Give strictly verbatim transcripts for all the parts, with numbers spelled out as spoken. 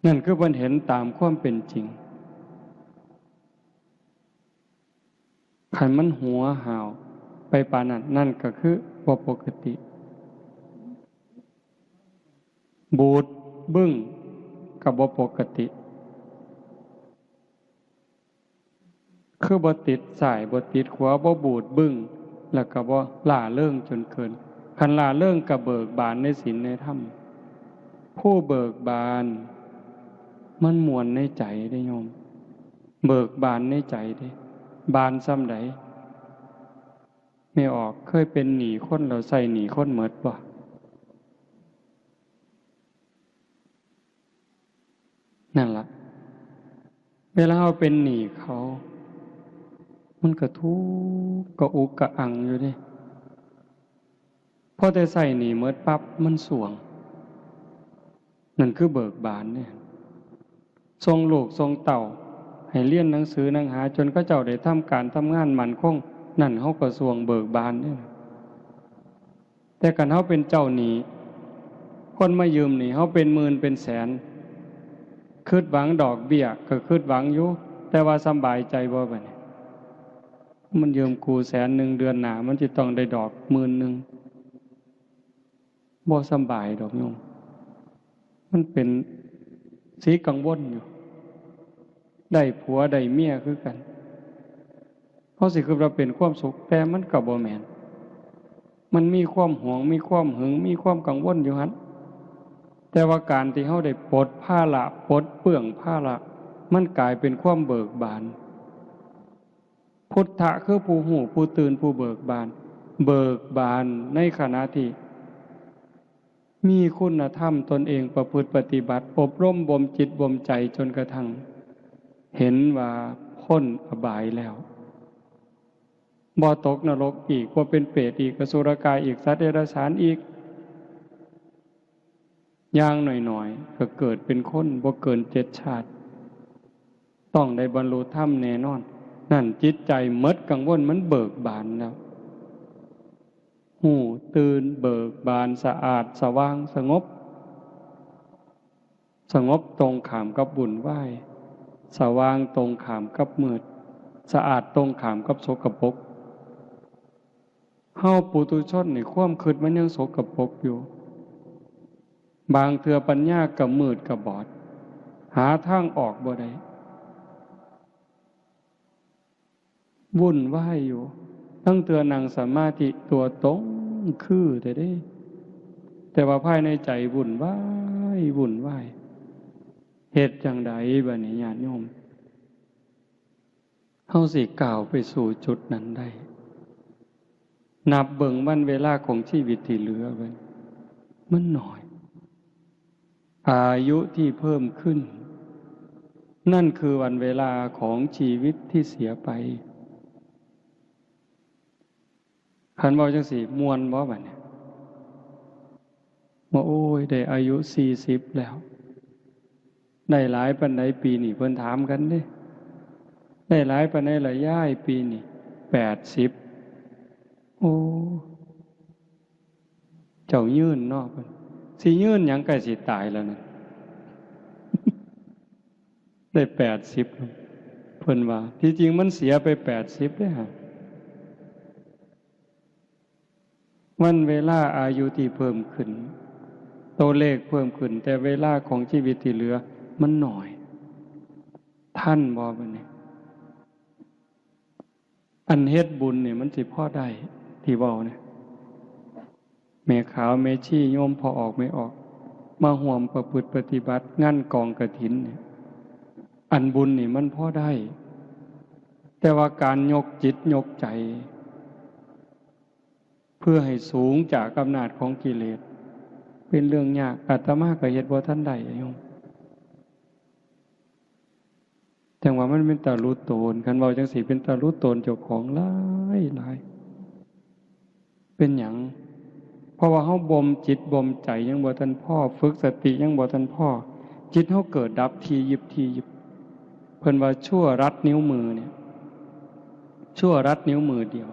นั่นคือเพิ่นเห็นตามความเป็นจริง คันมันหัวห้าวไปปานนั้น นั่นก็คือบ่ปกติ บูดบึ้งก็บ่ปกติ คือบ่ติดซ้ายบ่ติดขวา บ่บูดบึ้ง แล้วก็บ่หล้าเริงจนเกิน คันหล้าเริงก็เบิกบานในศีลในธรรม ผู้เบิกบาน มันม่วนในใจเด้โยม เบิกบานในใจเด้ บานส่ำใด แม่ออกเคยเป็นหนี้คนแล้วใช้หนี้คนหมดบ่ นั่นล่ะ เวลาเฮาเป็นหนี้เขา มันก็ทุกข์กระอุกกระอังอยู่เด้ พอแต่ใช้หนี้หมดปั๊บ มันสรวง นั่นคือเบิกบานเด้ ส่งลูกส่งเต้าให้เรียนหนังสือหนังหา จนเขาเจ้าได้ทำการทำงานมั่นคง นั่นเฮาก็สรวงเบิกบานเด้ แต่คันเฮาเป็นเจ้าหนี้ คนมายืมหนี้เฮาเป็นหมื่นเป็นแสน คิดหวังดอกเบี้ยก็คิดหวังอยู่ แต่ว่าสำบายใจบ่บัดนี้ มันยืมกูแสนหนึ่ง เดือนหน้ามันสิต้องได้ดอกหมื่นหนึ่ง บ่สำบายดอกโยม มันเป็นสีกังวลอยู่ ได้ผัวได้เมียคือกัน เฮาสิคิดว่าเป็นความสุข แต่มันก็บ่แม่น มันมีความหวง มีความหึง มีความกังวลอยู่หั่น แต่ว่าการที่เฮาได้ปลดภาระ ปลดเปลื้องภาระ มันกลายเป็นความเบิกบาน พุทธะคือผู้ฮู้ ผู้ตื่น ผู้เบิกบาน เบิกบานในขณะที่มีคุณธรรมตนเองประพฤติปฏิบัติ อบรมบ่มจิตบ่มใจจนกระทั่งเห็นว่าพ้นอบายแล้ว บ่ตกนรกอีก บ่เป็นเปรตอีก อสุรกายอีก สัตว์เดรัจฉานอีก อย่างน้อยๆ ก็เกิดเป็นคนบ่เกินเจ็ดชาติ ต้องได้บรรลุธรรมแน่นอน นั่นจิตใจหมดกังวล มันเบิกบานแล้ว ฮู้ตื่นเบิกบาน สะอาดสว่างสงบ สงบตรงข้ามกับวุ่นวาย สว่างตรงข้ามกับมืด สะอาดตรงข้ามกับสกปรก เฮาปุถุชนนี่ความคิดมันยังสกปรกอยู่ บางเทื่อปัญญาก็มืดก็บอด หาทางออกบ่ได้ วุ่นวายอยู่ ลางเทื่อนั่งสมาธิตัวตรงคือแท้เด้ แต่ว่าภายในใจวุ่นวาย วุ่นวาย เฮ็ดจั่งใดบัดนี้ญาติโยม เฮาสิก้าวไปสู่จุดนั้นได้ นับเบิ่งวันเวลาของชีวิตที่เหลือเบิ่ง มันน้อย อายุที่เพิ่มขึ้น นั่นคือวันเวลาของชีวิตที่เสียไป คันเว้าจั่งซี้ ม่วนบ่บัดนี้ ว่า โอ้ย ได้อายุสี่สิบแล้ว ได้หลายปานใดปีนี้ เพิ่นถามกันเด้ ได้หลายปานใดล่ะยายปีนี้ แปดสิบ โอ้ เจ้ายืนเนาะ เพิ่น สิยืนหยัง ใกล้สิตายแล้วนะ ได้แปดสิบ เพิ่นว่า ที่จริงมันเสียไปแปดสิบเด้ฮะ วันเวลาอายุที่เพิ่มขึ้น ตัวเลขเพิ่มขึ้น แต่เวลาของชีวิตที่เหลือมันน้อย ทันบ่บัดนี้ อันเฮ็ดบุญนี่มันสิพอได้ ที่เว้าเนี่ย แม่ขาวแม่ชีโยมพ่อออกแม่ออก มาร่วมประพฤติปฏิบัติงานกองกฐินเนี่ย อันบุญนี่มันพอได้ แต่ว่าการยกจิตยกใจ เพื่อให้สูงจากอำนาจของกิเลส เป็นเรื่องยาก อาตมาก็เฮ็ดบ่ทันได้โยม จั่งว่ามันเป็นตาหลุดโตน คันเว้าจั่งซี้เป็นตาหลุดโตนเจ้าของหลายหลาย เป็นหยัง เพราะว่าเฮาบ่มจิตบ่มใจยังบ่ทันพอ ฝึกสติยังบ่ทันพอ จิตเฮาเกิดดับถี่ยิบถี่ยิบ เพิ่นว่าชั่วรัดนิ้วมือเนี่ย ชั่วรัดนิ้วมือเดียว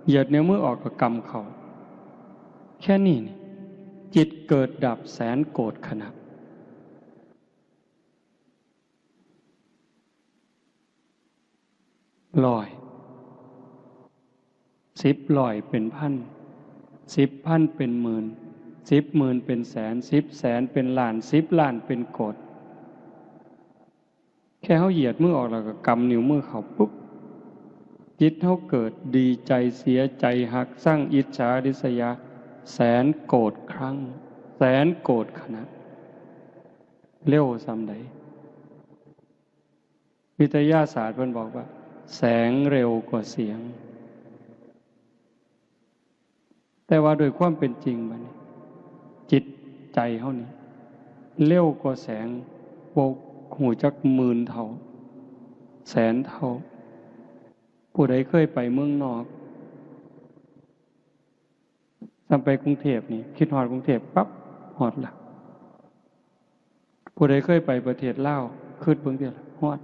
เหยียดนิ้วมือออกก็กำเข้า แค่นี้นี่ จิตเกิดดับแสนโกฏขณะ ร้อย สิบร้อยเป็นพัน สิบพันเป็นหมื่น สิบหมื่นเป็นแสน สิบแสนเป็นล้าน สิบล้านเป็นโกด แค่เฮาเหยียดมือออกแล้วก็กำนิ้วมือเข้าปุ๊บ จิตเฮาเกิดดีใจเสียใจฮักซังอิจฉาริษยา แสนโกดครั้ง แสนโกดขณะ เร็วส่ำใด วิทยาศาสตร์เพิ่นบอกว่า แสงเร็วกว่าเสียง แต่ว่าโดยความเป็นจริงบัดนี้ จิตใจเฮานี่ เร็วกว่าแสง บ่ฮู้จักหมื่นเท่า แสนเท่า ผู้ใดเคยไปเมืองนอก ส่ำไปกรุงเทพฯนี่ คิดฮอดกรุงเทพฯปั๊บ ฮอดละ ผู้ใดเคยไปประเทศลาว คิดเบิ่งติล่ะ ฮอด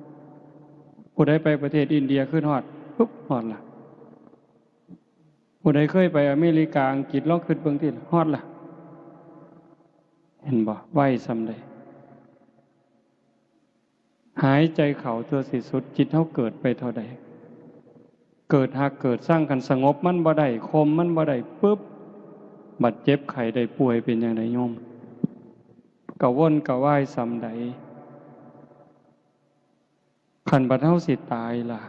ผู้ใดไปประเทศอินเดีย คิดฮอด ปุ๊บ ฮอดละ ผู้ใดเคยไปอเมริกา อังกฤษ ลองคิดเบิ่งติล่ะ ฮอดละ เห็นบ่ ไวส่ำใด หายใจเข้าเทื่อสิสุด จิตเฮาเกิดไปเท่าใด เกิดฮักเกิดซัง คันสงบมันบ่ได้ ข่มมันบ่ได้ปุ๊บ บัดเจ็บไข้ได้ป่วยเป็นจั่งใดโยม กระวนกระวายส่ำใด คันบัดเฮาสิตายล่ะ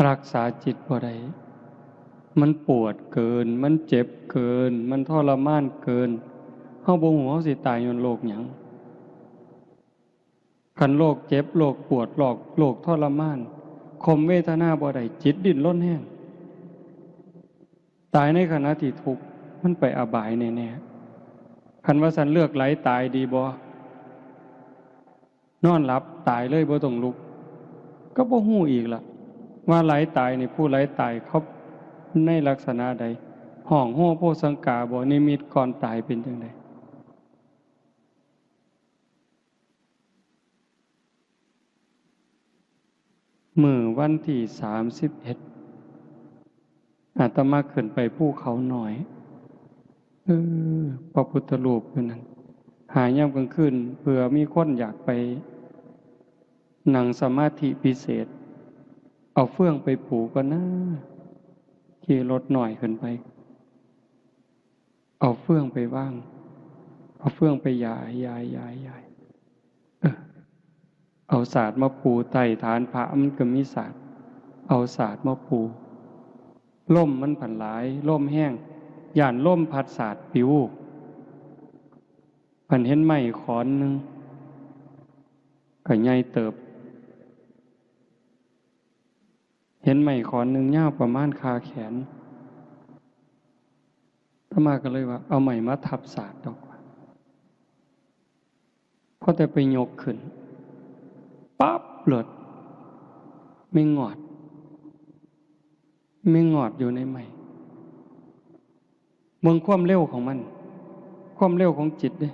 รักษาจิตบ่ได้ มันปวดเกิน มันเจ็บเกิน มันทรมานเกิน เฮาบ่ฮู้เฮาสิตายย้อนโรคหยัง คันโรคเจ็บ โรคปวด โรค โรคทรมาน ข่มเวทนาบ่ได้ จิตดิ้นรนแฮง ตายในขณะที่ทุกข์ มันไปอบายแน่ๆ คันว่าซั้นเลือกไหลตายดีบ่ นอนหลับตายเลยบ่ต้องลุก ก็บ่ฮู้อีกล่ะ ว่าไหลตายนี่ ผู้ไหลตายเขาในลักษณะใด ฮ้องโฮโพสังกาบ่ นิมิตก่อนตายเป็นจั่งใด มื้อวันที่สามสิบเอ็ด อาตมาขึ้นไปภูเขาน้อย เออ พระพุทธรูปอยู่นั่น หายามกลางคืน เผื่อมีคนอยากไปนั่งสมาธิพิเศษ เอาเฟืองไปปูก่อนนะ ขี่รถน้อยขึ้นไป เอาเฟืองไปวาง เอาเฟืองไปหยาย หยาย หยาย หยาย เออ เอาสาดมาปูใต้ฐานพระ มันก็มีสาด เอาสาดมาปู ลมมันผันหลาย ลมแฮง ย้านลมพัดสาดปิว ผันเห็นไม้ขอนหนึ่ง ก็ใหญ่เติบ เห็นไม้ขอนหนึ่งยาวประมาณคาแขน อาตมาก็เลยว่า เอาไม้มาทับสาดดอกว่า พอแต่ไปยกขึ้น ปั๊บ โลด แมงงอด แมงงอดอยู่ในไม้ เบิ่งความเร็วของมัน ความเร็วของจิตเด้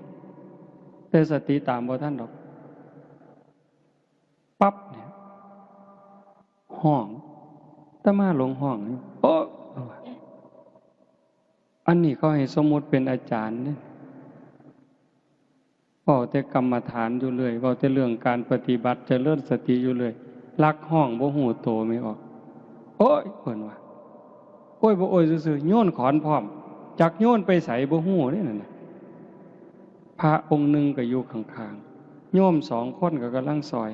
แต่สติตามบ่ทันดอก ปั๊บเนี่ย ฮ้อง อาตมาหลงฮ้อง โอ๊ะ อันนี้เขาให้สมมุติเป็นอาจารย์เนี่ย เว้าแต่กรรมฐานอยู่เรื่อย เว้าแต่เรื่องการปฏิบัติเจริญสติอยู่เรื่อย ลักฮ้องบ่ฮู้โตแม่นบ่ โอ๊ย เพิ่นว่า โอ๊ย บ่โอ๊ยซื่อๆ โยนขอนพร้อม จักโยนไปไสบ่ฮู้เด้นั่นน่ะ พระองค์หนึ่งก็อยู่ข้างๆ โยมสองคนก็กำลังซอย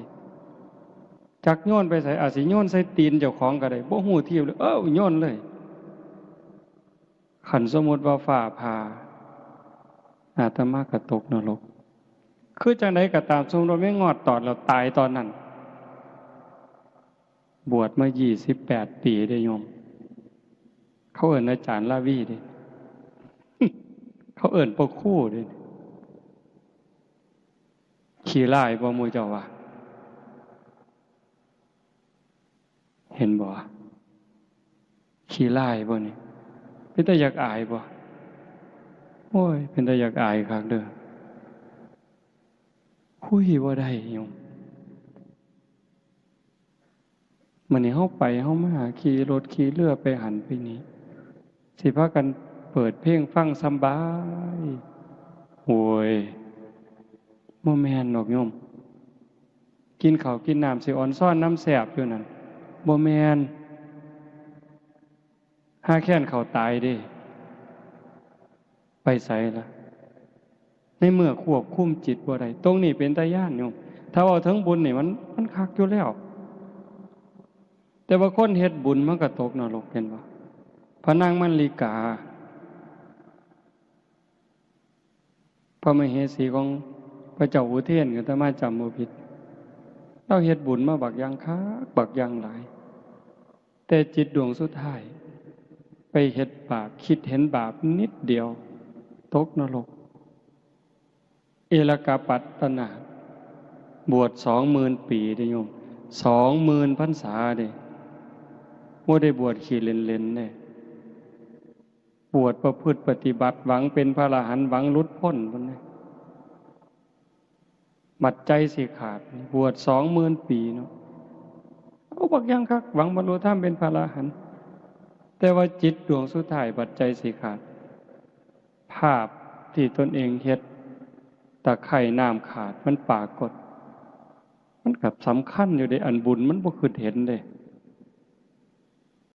จักโยนไปไส อาจสิโยนใส่ตีนเจ้าของก็ได้ บ่ฮู้ทีเลย เอ้า โยนเลย คันสมมุติว่าฟ้าผ่า อาตมาก็ตกนรก คือจั่งใดก็ตาม สมมุติว่าแมงงอดตอดแล้วตายตอนนั้น บวชมายี่สิบแปดปีเด้โยม เขาเอิ้นอาจารย์ลาวีเด้ เขาเอิ้นพระครูเด้ ขี้ร้ายบ่หมู่เจ้าว่า เห็นบ่ ขี้ร้ายบ่นี่ เป็นตาอยากอายบ่ โอ้ย เป็นตาอยากอายคักเด้อ คุยบ่ได้โยม มื้อนี้เฮาไปเฮามา ขี่รถขี่เรือไปหั้นไปนี่ สิพากันเปิดเพลงฟังสำบาย โอ้ย บ่แม่นดอกโยม กินข้าวกินน้ำสิออนซอนนำแซ่บอยู่นั่น บ่แม่น ห่าแค้นข้าวตายเด้ ไปไสล่ะ ในเมื่อควบคุมจิตบ่ได้ ตรงนี้เป็นตาย้านโยม ถ้าเว้าถึงบุญนี่มัน มันคักอยู่แล้ว แต่ว่าคนเฮ็ดบุญมันก็ตกนรก เห็นบ่ พระนางมัลลิกา พระมเหสีของพระเจ้าอุเทน อาตมาจำบ่ผิด ลาวเฮ็ดบุญมาบักอย่างคัก บักอย่างหลาย แต่จิตดวงสุดท้าย ไปเฮ็ดบาป คิดเห็นบาปนิดเดียว ตกนรก เอลกปัตตนาถ บวชสองหมื่นปีเด้โยม สองหมื่นพรรษาเด้ บ่ได้บวชขี้เล่นๆเด้ บวชประพฤติปฏิบัติ หวังเป็นพระอรหันต์ หวังหลุดพ้นพุ้นเด้ บัดใจสิขาด บวชสองหมื่นปีเนาะ เอาบักอย่างคัก หวังบรรลุธรรมเป็นพระอรหันต์ แต่ว่าจิตดวงสุดท้ายบัดใจสิขาด ภาพที่ตนเองเฮ็ด ตะไคร่น้ำขาดมันปรากฏ มันก็สำคัญอยู่เด้ อันบุญมันบ่คิดเห็นเด้